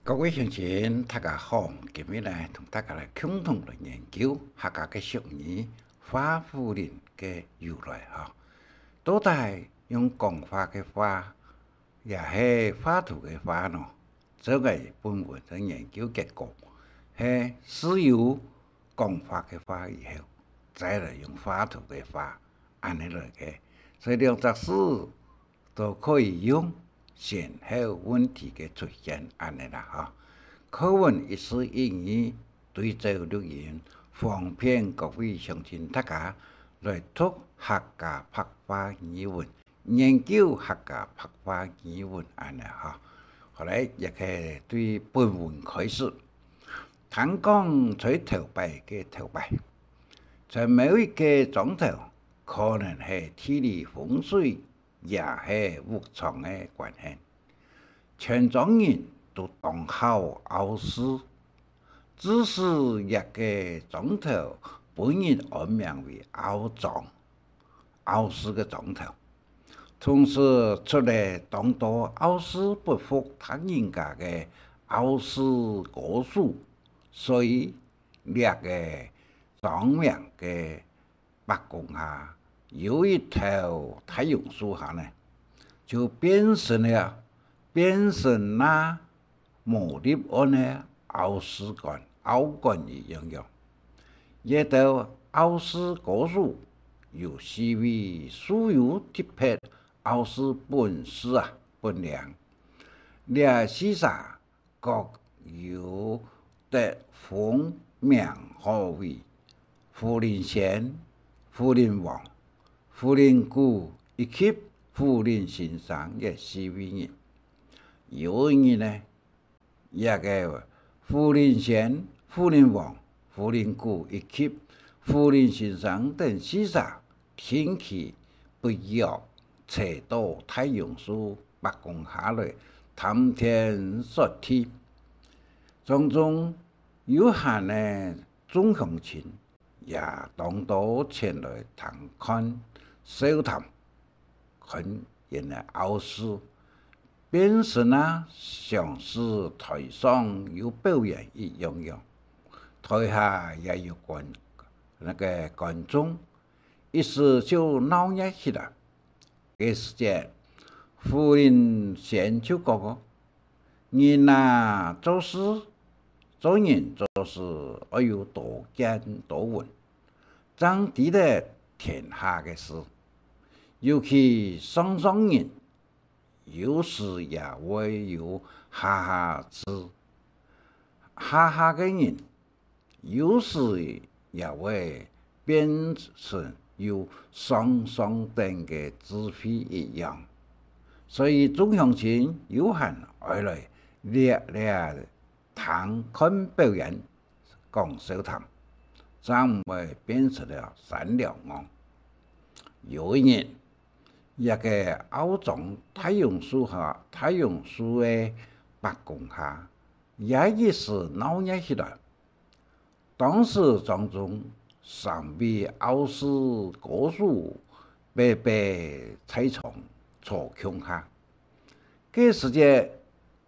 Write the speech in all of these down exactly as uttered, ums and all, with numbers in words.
各位鄉親，大家好！今日呢，同大家來共同來研究客家个俗語「畫虎膦」个由來哈。到底用講話个畫，也係畫圖个畫呢？這个本文个研究結果，係先有講話个畫以後，再來用畫圖个畫，恁呢來个。所以兩隻字 都可以用先後問題个出現恁呢啦哈。課文一字一語，對照錄音，方便各位鄉親大家來讀客家白話語文，研究客家白話語文恁呢哈。好來，也可以對本文開始。聽講在頭擺个頭擺，在某一个莊頭，可能係地理風水 也係屋場个關係，全莊人都當好漚樹，致使這个莊頭分人安名為漚莊，漚樹个莊頭。同時出了當多漚樹不服別人家个漚樹高手，所以這个莊名个 伯公下有一頭大榕樹下呢，就變成了，變成那無立案个漚樹幹，漚幹一樣樣。這兜漚樹高手有四位素有特別漚樹本事啊，本領。這四儕 各有得封名號為虎膦仙、虎膦王、虎膦牯以及虎膦先生這四位人。有一日呢，這个虎膦仙、虎膦王、虎膦牯以及虎膦先生等四儕 定期不約齊到大榕樹伯公下來談天說地。莊中有閒个眾鄉親也當多前來聽看笑談，看𠊎个漚樹，變成啊像是台上有表演一樣樣，台下也有觀，那个觀眾， 一時就鬧熱起來。該時節，虎膦仙就講哦：「人啊，做事，做人做事愛有多見多聞，正知得天下个事。尤其上上人，有時也會有下下智，下下个人 有時也會變成有上上等个智慧一樣。」所以眾鄉親有閒愛來掠掠聽看表演，講笑談，正毋會變成了山尞戇。有一日，這个漚莊大榕樹下，大榕樹个伯公下，也一時鬧熱起來。 當時莊中三位漚樹高手排排在場坐共下。該時節，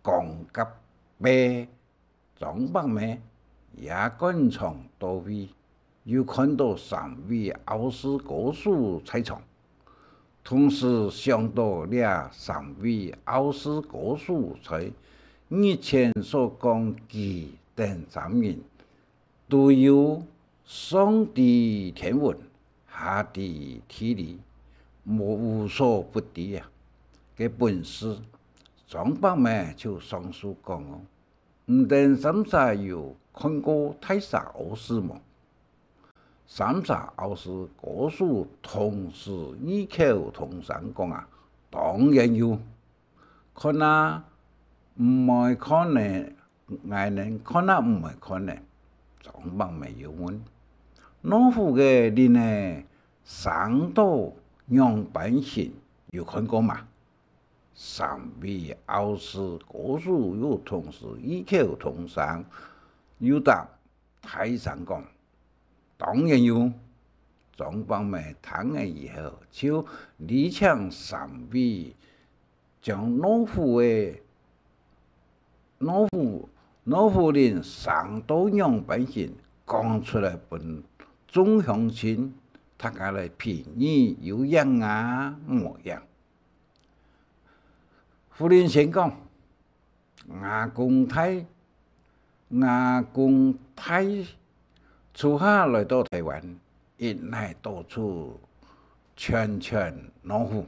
講甲尾莊伯姆也趕場到位，又看到三位漚樹高手在場，同時想到這三位漚樹高手在日前所講佢等三人 都有上知天文，下知地理，無，無所不知啊个本事。莊伯姆就上手講哦：「你等三儕有看過大蛇屙屎無？」三儕漚樹高手同時異口同聲講啊：「當然有！」 看啊，毋會看呢，𠊎等看啊毋會看呢。莊伯姆又問：「老虎个膦仔生到仰般形，有看過嗎？」三位漚樹高手又同時異口同聲又答： 大聲講：「當然有！」莊伯姆聽了以後，就禮請三位，將老虎个老婦，老婦人生到仰般形，講出來分眾鄉親，大家來評議有影啊無影。婦人先講：「吾公大，吾公大初下來到臺灣，一來到處 全全老虎，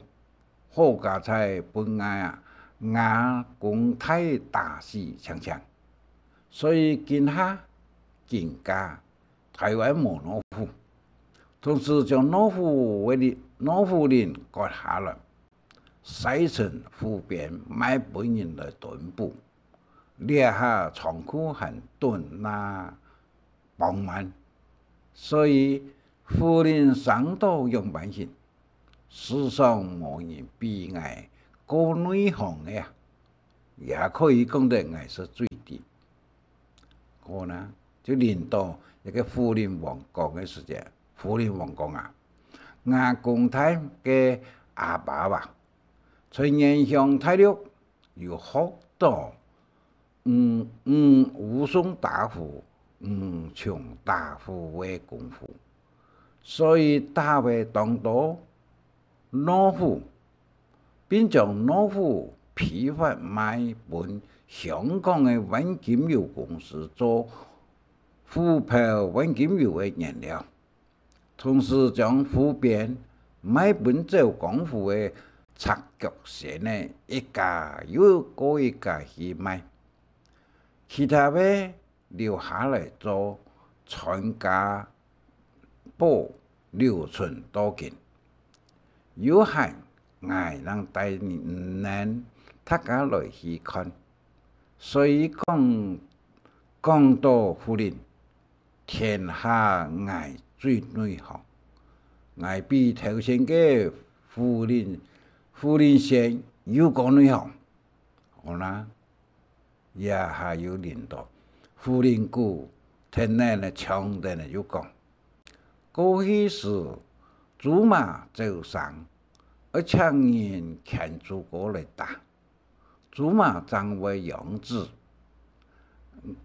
好佳哉分𠊎啊，吾公大打死淨淨。所以今下，今下，臺灣無老虎。」同時將老虎个，老虎翎割下來，徙出湖邊賣分人來囤補。這下倉庫還囤啊 傍晚。所以婦人生到仰般形，世上無人比𠊎過內行个啊，也可以講得𠊎係最知。好啦，就輪到一個婦人王講个時節，婦人王講啊：「吾公大个阿爸啊，在原鄉大陸有學到 吳，吳，吳宋打虎，吳瓊打虎个功夫，所以打忒當多老虎，並將老虎批發賣分香港个萬金油公司做虎泡萬金油个原料。」 同時將湖邊賣分走江湖个赤腳仙仔一家又過一家去賣，其他个留下來做傳家寶，留存到今。有閒，𠊎正帶你等大家來去看。所以講，講到婦人， 天下𠊎最內行，𠊎比頭先个婦人，婦人仙又過內行。好啦，這下又輪到婦人牯，天然个唱等个又講：「過去時，豬嫲走生，愛請人牽豬哥來打。 豬嫲正會養子。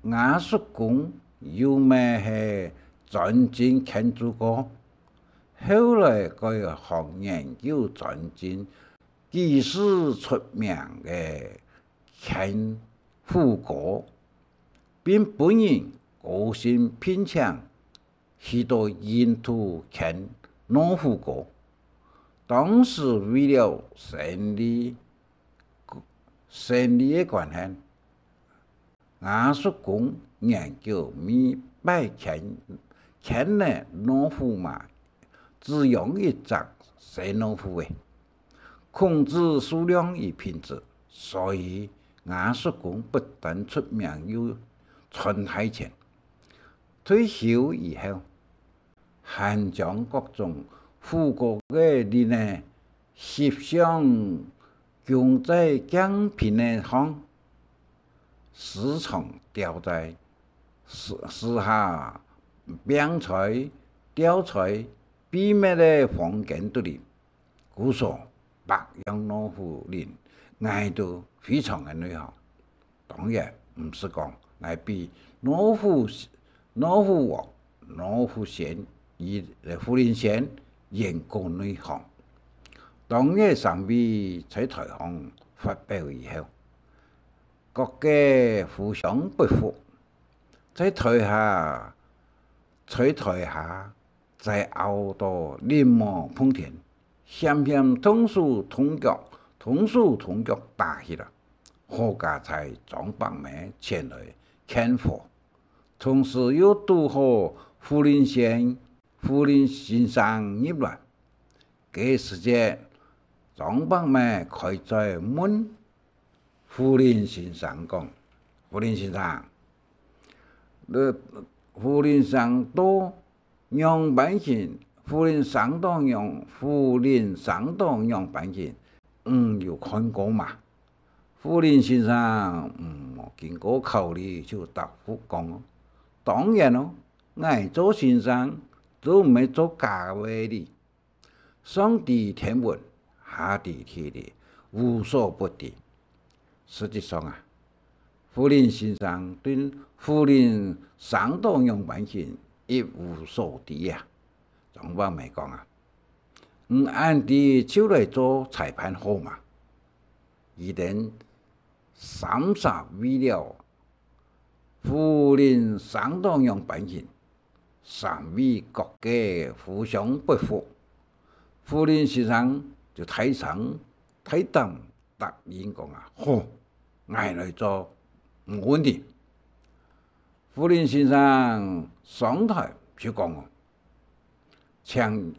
吾叔公又乜係專精牽豬哥，後來改行研究專精舉世出名个牽虎哥，並分人高薪聘請 去到印度牽老虎哥。當時為了生理，生理个關係，吾叔公研究每擺牽，牽个老虎嫲，只養一隻細老虎仔，控制數量與品質，所以吾叔公不但出名又賺大錢。」 退休以後，還將各種虎哥个翎仔翕相供在鏡品仔項，私藏吊在，私，私下放在吊在秘密个房間肚裡。 故所，百樣老虎翎，𠊎都非常个內行。當然，毋使講，𠊎比老虎，老虎王，老虎仙，與，婦人仙，還過內行。當日三位在臺上發表以後，各个互相不服，在臺下，在臺下 再拗到力無碰天，險險動手動腳，動手動腳打起來。好佳哉張伯姆前來勸和，同時又堵好婦人仙，婦人先生入來。該時節，張伯姆開嘴問婦人先生講：「婦人先生， 呃，婦人生到仰般形，婦人生到仰，婦人生到仰般形，你有看過嗎？」婦人先生，嗯，經過考慮就答覆講：「當然咯，𠊎做先生，做毋係做假話哩。」 上知天文，下知地理，無所不知。實際上啊，婦人先生對婦人生到仰般形一無所知啊。張伯梅講啊：「你恁知就來做裁判好嗎？」佢等三儕圍了婦人生到仰般形，三位各个互相不服。婦人先生就大聲大膽答應講啊：「好，𠊎來做，無問題。」婦人先生上台就講哦：「請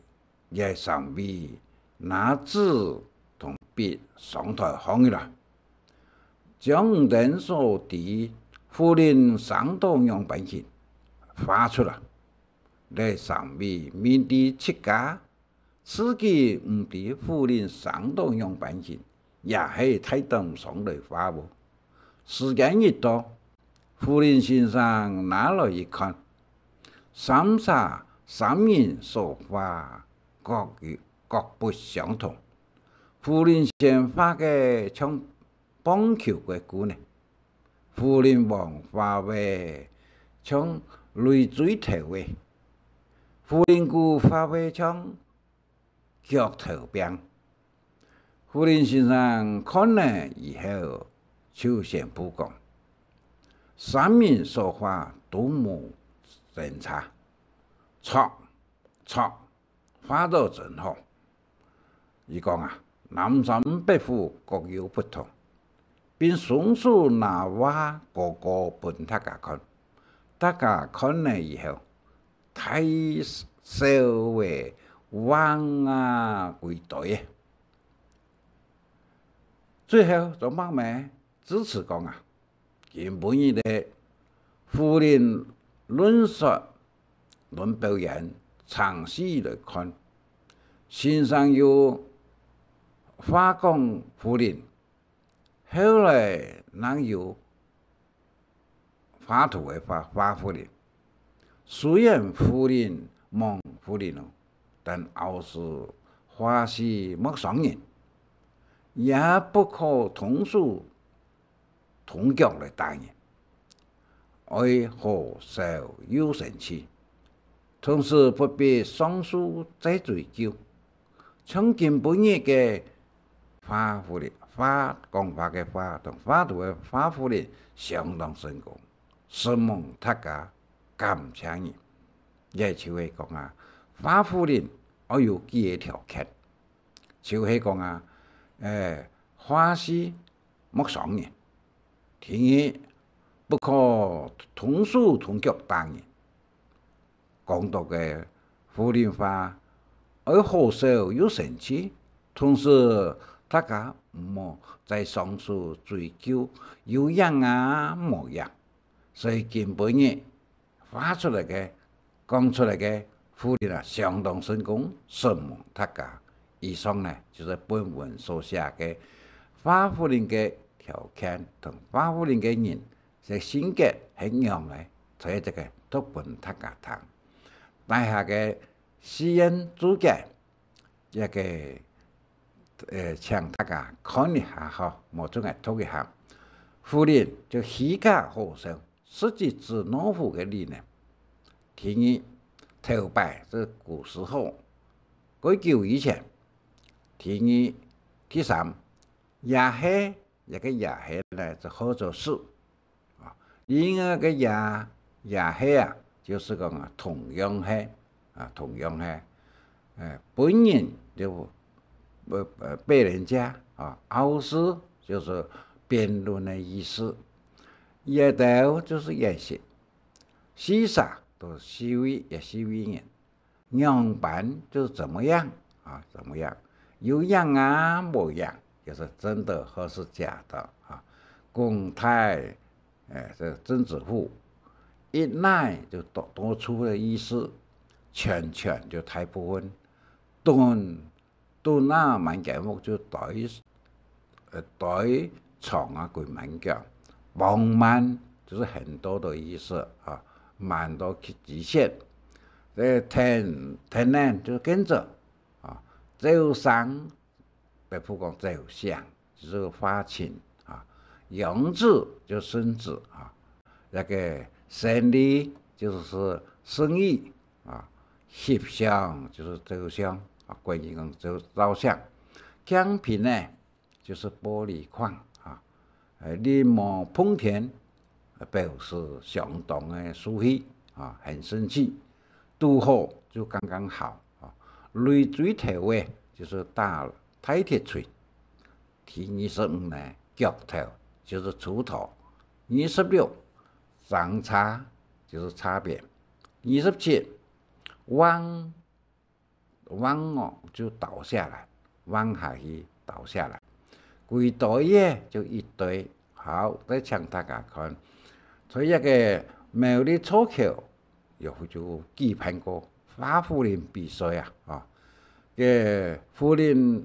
這三位拿紙同筆上台項來，將你等所知婦人生到仰般形畫出來。」這三位面對自家，自己毋知婦人生到仰般形，也係大膽上來畫哦。時間一到，婦人先生拿來一看，三儕三人所畫各有，各不相同。婦人仙畫个像棒球个棍仔，婦人王畫个像雷錐頭仔，婦人姑畫个像腳頭柄。婦人先生看了以後，就宣布講：「三人所畫都無爭差，著，著，畫到真好。」佢講啊：「南贍北賦各有不同。」並雙手拿畫高高分大家看。大家看了以後，大笑个橫啊歸堆仔。最後，張伯梅致詞講啊：「今晡日个婦人論說、論表演，詳細來看，先生有畫講婦人，後來正有畫圖个畫，畫婦人。雖然婦人，望婦人哦，但拗事畫師莫傷人，也不可動手動腳來打人，愛好笑又生趣，同時不必上訴再追究。」像今晡日个畫婦人，畫，講話个畫，同畫圖个畫婦人相當成功，承蒙大家，感謝你。也就係講啊，畫婦人愛有幾个條件，就係講啊，誒，畫師莫傷人。第二，不可動手動腳打人。講到个婦人畫，愛好笑又生趣，同時大家毋好再上訴追究有影啊無影。所以今晡日畫出來个、講出來个婦人啊，相當成功，承蒙大家。以上呢，就係本文所寫个畫婦人个條件同畫婦人个人，个性格係仰仔，在這个讀分大家聽。底下个四縣註解，這个，呃，請大家看一下吼，無就𠊎讀一下。婦人就虛假好笑，實際紙老虎个理念。第二，頭擺係古時候，蓋久以前。第二，第三，也係，這个也係呢，就號做是。啊，另外个也，也係啊，就係講啊，同樣係，啊，同樣係。誒，本人就，呃，呃，別人家啊，拗事就係辯論个意思。這兜就係也係，四儕都係四位，也四位人。 仰般就係怎麼樣啊，怎麼樣，有影啊無影，就係真的或是假的啊。講大，誒，這政治戶，一乃就多，多數个意思，全全就大部分，頓，頓啊滿間屋就堆，呃，堆床啊歸滿間，傍晚就係很多的意思啊，滿到極，極限。這天，天然就係跟著啊，朝生，北部講朝醒，就係花情啊，養子就生子啊，那個生理就是生育啊，翕相就是照相啊，國語講照，照相。鏡瓶呢，就是玻璃框啊，呃，臨無碰天，呃，表示相當个舒適啊，很生趣。堵好就剛剛好啊。擂錐頭个，就是打大鐵錘。第二十五呢，钁頭就是鋤頭。二十六，搉杈就是杈柄。二十七，橫，橫哦，就倒下來，橫下去，倒下來。歸堆个就一堆。好，再請大家看，在這個苗栗zoo口，有，就舉辦過畫虎膦比賽啊，哦，个虎膦，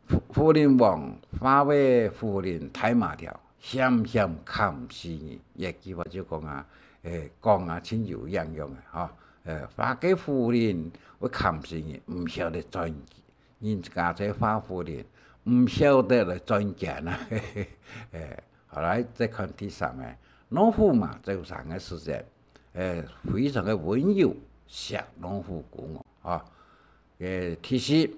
虎，虎膦王畫个虎膦大嫲條，險險崁死人。這句話就講啊，誒，講啊，盡有影樣个吼。誒，畫个虎膦會崁死人，毋曉得轉，人家在畫虎膦，毋曉得來轉間啊。誒，好來，再看第三個，老虎嫲走山个時節，誒，非常个溫柔，惜老虎姑哦，吼。誒，第四，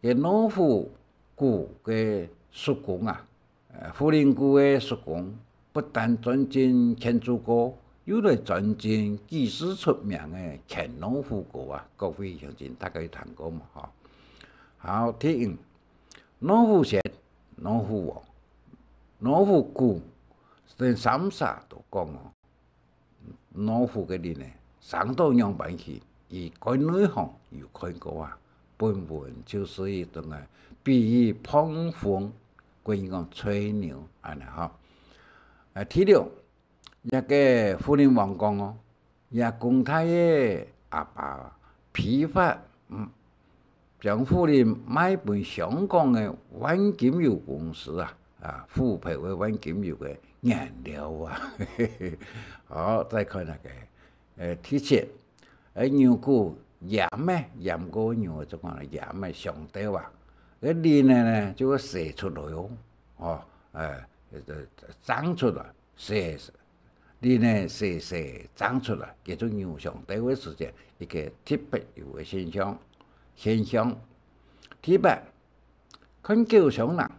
个老虎姑个叔公啊， 呃，虎膦姑个叔公不但鑽進圈子歌，又來鑽進舉世出名个牽老虎歌啊，各位鄉親大家有聽過無？吼。好，第五，老虎鉎、老虎王、老虎姑，等三儕都講哦， 老虎个人呢，生到仰般去，佢該內行有看過啊。本文就是一種啊，比喻膨風，國語講吹牛，恁呢吼。啊，第六，這個虎膦王講哦，這公大个阿爸批發，嗯， 將虎膦賣分香港个萬金油公司啊，啊，虎豹个萬金油个原料啊。好，再看該個，呃，第七，呃，牛牯閹个，閹過牛个，就講閹个，傷著啊。該膦仔呢，就會射出來哦，哦，呃，呃，生出來。 射，膦仔射射生出來，這種牛傷著个時節，一個特別有个現象，現象。第八，看狗傷人，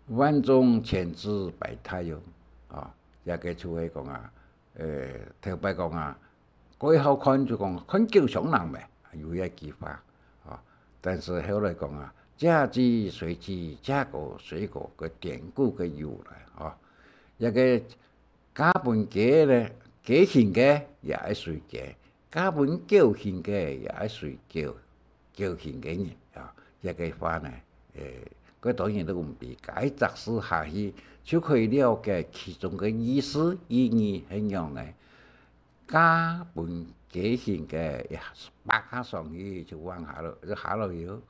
萬眾牽志拜大哦。啊，這個就係講啊，呃，頭擺講啊， 蓋好看就講看狗傷人咩，有這句話啊。但是後來講啊，借雞隨雞，借狗隨狗个典故个由來啊。這個嫁分雞呢，雞形个也愛隨雞，嫁分狗形个也愛隨狗，狗形个人啊。這個話呢，誒，蓋多人都毋理解，該隻字下去就可以了解其中个意思、意義係仰仔。 嫁分雞形个，呀，爬上去就往下落，就下落去哦。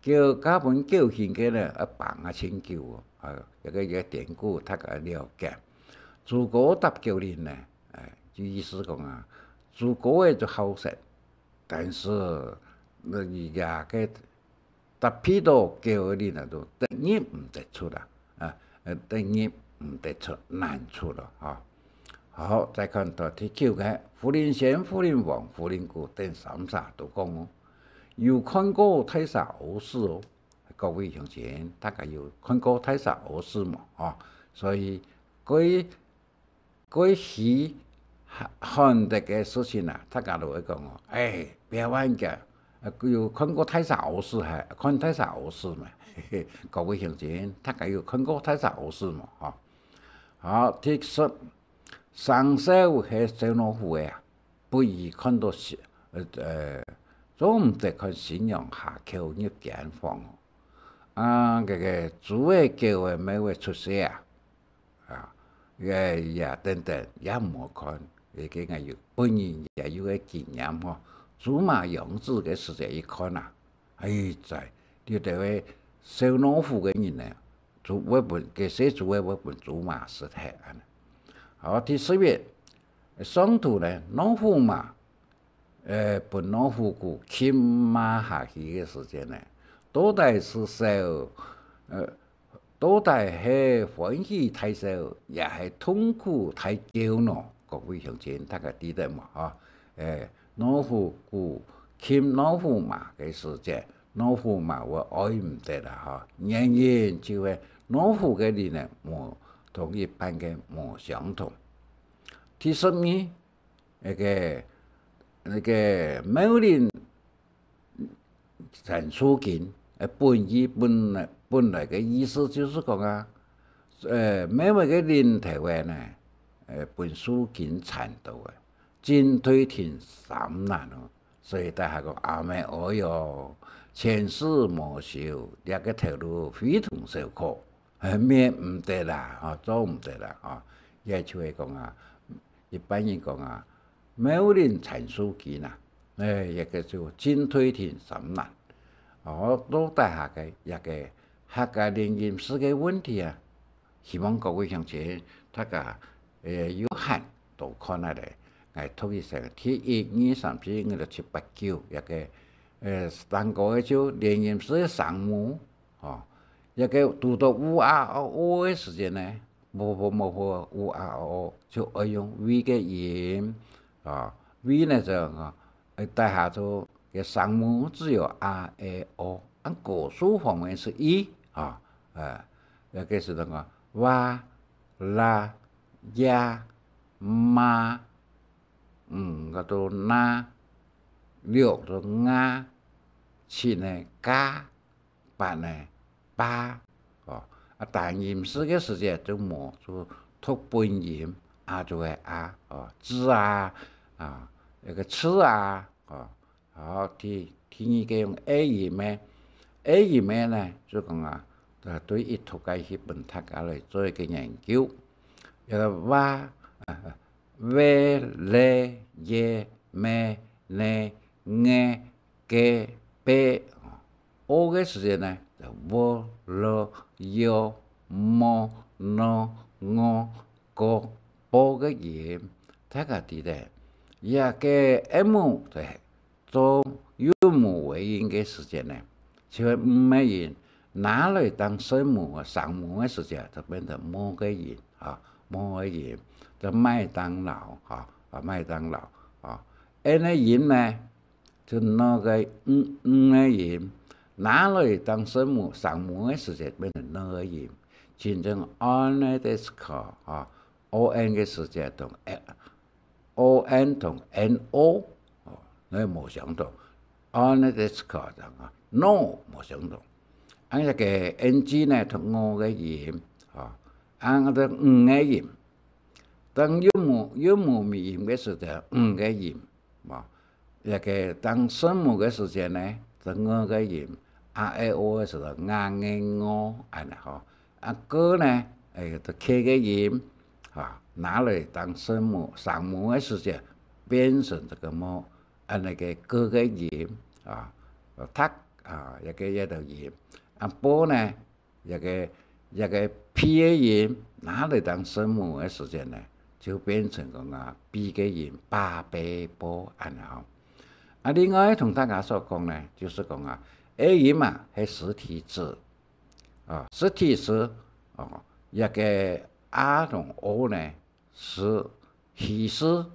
狗嫁分狗形个呢，啊，爬啊盡久哦。啊，這個，這個典故大家了解。豬哥搭狗膦呢，哎，就意思講啊，豬哥个就好色，但是，那，佢這個 搭配到狗仔膦啊，就得入毋得出啊，啊，呃，得入毋得出，難出咯，吼。好，再看到第九個，虎膦仙、虎膦王、虎膦牯等三儕都講哦，有看過大蛇屙屎哦。各位鄉親，大家有看過大蛇屙屎無？吼，所以，該 過去罕，罕得个事情啊，大家都會講哦，哎，別萬个，呃，有看過大蛇屙屎係，看大蛇屙屎嘛。各位鄉親，大家有看過大蛇屙屎無？吼。好，第十，生肖係燒老虎个啊，不宜看到新，呃，呃，做毋得看新娘下轎入間房哦。啊，這個豬仔狗仔乜會出世啊， 啊，也，也等等，也毋好看。這個𠊎有，本人也有个經驗吼，豬嫲養子个時節一看啊，哎哉，這兜个燒老虎个人呢，就會分，該細豬仔會分豬嫲食忒恁呢。好，第十一，上圖呢，老虎嫲，呃，分老虎牯撳罵下去个時節呢，到底係燒，呃，到底係歡喜大笑，也係痛苦大叫呢？各位鄉親，大家知得無？吼，誒，老虎，古琴老虎嫲个時節，老虎嫲會哀毋得啦，吼。原因就係老虎个靈呢，無同一般个無相同。第十二，該个，該个貓靈 田樹根，呃，本意，本來，本來个意思就係講啊，呃，貓仔个靈頭仔呢，呃，分樹根纏到啊，進退停三難哦。所以大家講，阿姆哀喲，前世無修，這个頭路非同小可，呃，免毋得啦，吼，做毋得啦，吼。也就係講啊，一般人講啊，貓靈纏樹根啊， 誒，這个就進退停三難。哦，到底下个，這个客家連音字个問題啊，希望各位鄉親大家，誒，有閒多看下咧。𠊎讀一聲，第一、二、三、四、五、六、七、八、九，這个，誒，三个个就連音字个聲母，吼，這个堵到u、a、o、o个時節呢， 無好無好，u、a、o，就愛用V个音，啊，V呢就，呃，底下就个聲母只有a、e、o，恁个數方面係一，啊，呃，也个係那个va、la、ya、ma，五个都na，六都nga，七呢ka， 八呢，pa，哦，啊，單音字个時節就無，就讀本音，a就係a，哦，子啊，啊，該个次啊，哦，好，第，第二个用e音个，e音个呢，就講啊，呃，對於讀个去分大家來做一个研究。這个va，啊，ve、le、ye、me、ne、nge、ke、pe，哦，o个時節呢，就vo、lo、io、mo、no、ngo、ko、po个音，大家知得，這个m就係做韻母尾音个時節呢，就係m个音，拿來當聲母、聲母个時節，就變成mo个音，啊，mo个音，就麥當勞，哈，啊，麥當勞，啊。n个音呢， 就那个n，n个音，拿來當聲母、聲母个時節變成那个音，親像on个時節，啊，on个時節同，on同no，哦，該無相同。On个時節同啊，no無相同。啊，該个ng呢，同o个音，啊，啊，該个ng个音。當韻母，韻母尾音个時節，ng个音。 無，這个當聲母个時節呢，就ng个音，a、e、o个時節，nga、nge、ngo，恁呢吼。啊，k呢，誒，就k个音，哈，拿來當聲母、聲母个時節，變成這个mo，恁呢个k个音，啊，讀，啊，這个，這个音。啊，po呢， 這个，這个p个音，拿來當聲母个時節呢，就變成講啊，p个音，pa、pe、po恁樣吼。啊，另外同大家所講呢，就係講啊，e音啊，係實體字，啊，實體字，哦，這个a同o呢，係虛字，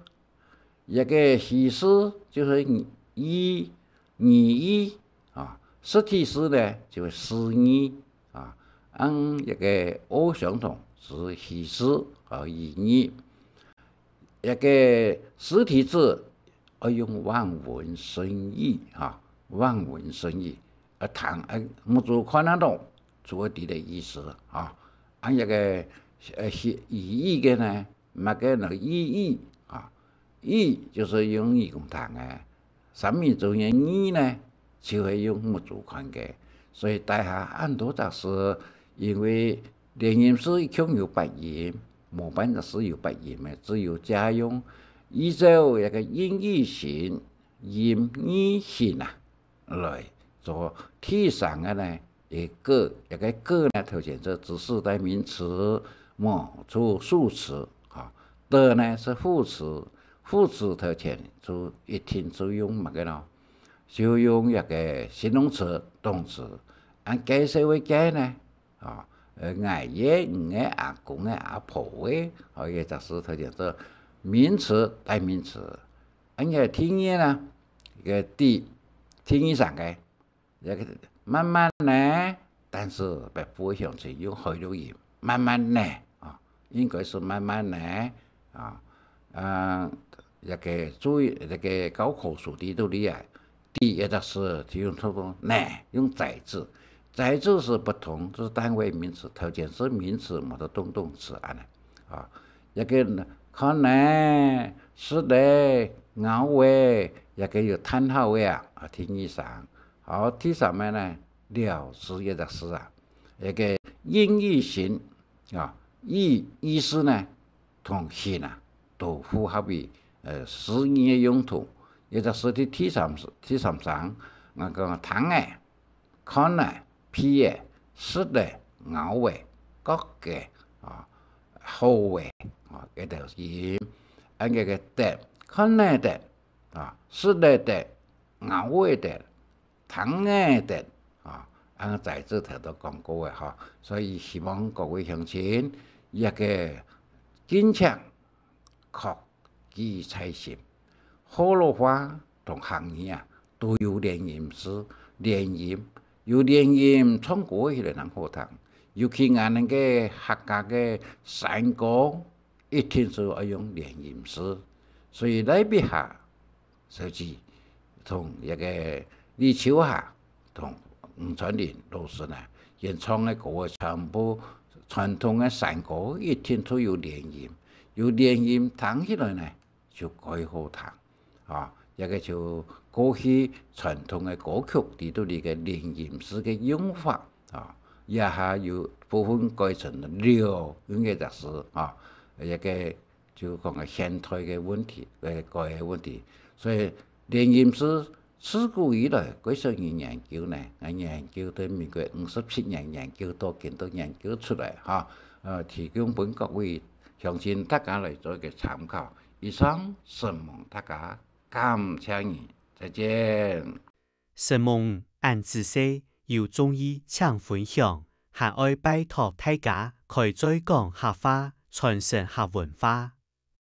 這个虛字就係意，意義，啊，實體字呢，就係字義，啊，恁這个o相同係虛字和意義。這个實體字愛用望文生義，哈，望文生義，啊，聽，啊，目珠看得到，就會知个意思，哈。啊，這个，呃，意，意義个呢， 麼个呢？意義啊，義就係用耳公聽个，三民主義義呢，就係用目珠看个。所以底下恁多隻字，因為連音字一共有八音，無半隻字有八音个，只有借用依照這个音義形、音義形啊， 來做第三个呢，一个，一个个呢，頭前係指示代名詞，無，就數詞，哈。的呢係副詞，副詞頭前就一定就用麼个咯？就用一个形容詞、動詞。恁介紹个介呢，啊，呃，𠊎个、你个、阿公个、阿婆个，吼，這隻字頭前做名詞、代名詞。恁樣第二呢，這个的，第二聲个，這个慢慢呢，但是北部鄉親用海陸音，慢慢呢，啊，應該係慢慢呢，啊，呃，這个注意，這个教科書裡肚裡啊，第一隻字就用錯誤呢，用在字，在字係不同，係單位名詞，頭前係名詞，無得動動詞恁呢，啊，這个看呢，食呢，咬呢，這个有嘆號个啊，啊，第二聲。好，第三个呢，了事這隻字啊，這个音與形啊，意、意思呢，同形啊，都符合於，呃，字義个用途。這隻字第、第三、第三聲，𠊎講聽呢，看呢，鼻呢，食呢，咬呢，覺呢，啊，好呢，啊，這兜音，恁樣个得，看呢得，啊，食呢得，咬呢得，聽呢得，啊，恁樣在這頭都講過个吼。所以希望各位鄉親，這个敬請確記在心。學老話同客語啊，都有連音字，連音，有連音唱歌起來正好聽。尤其𠊎等个客家个山歌，一定係愛用連音字。所以這下小姐同這个李秋霞同吳川林老師呢，演唱个歌个全部傳統个山歌一定都有連音，有連音聽起來呢，就蓋好聽。啊，這个就過去傳統个歌曲裡肚裡个連音字个用法，啊，這下有部分改成了音个意思，啊，這个就講个現代个問題，呃，改个問題。所以連音字自古以來，幾十年研究呢，啊，研究到民國五十七年研究到今都研究出來，哈，呃，提供分各位鄉親大家來做一个參考。以上，承蒙大家，感謝你，再見。承蒙恁仔細，有中意請分享，還愛拜託大家開嘴講客話，傳承客文化。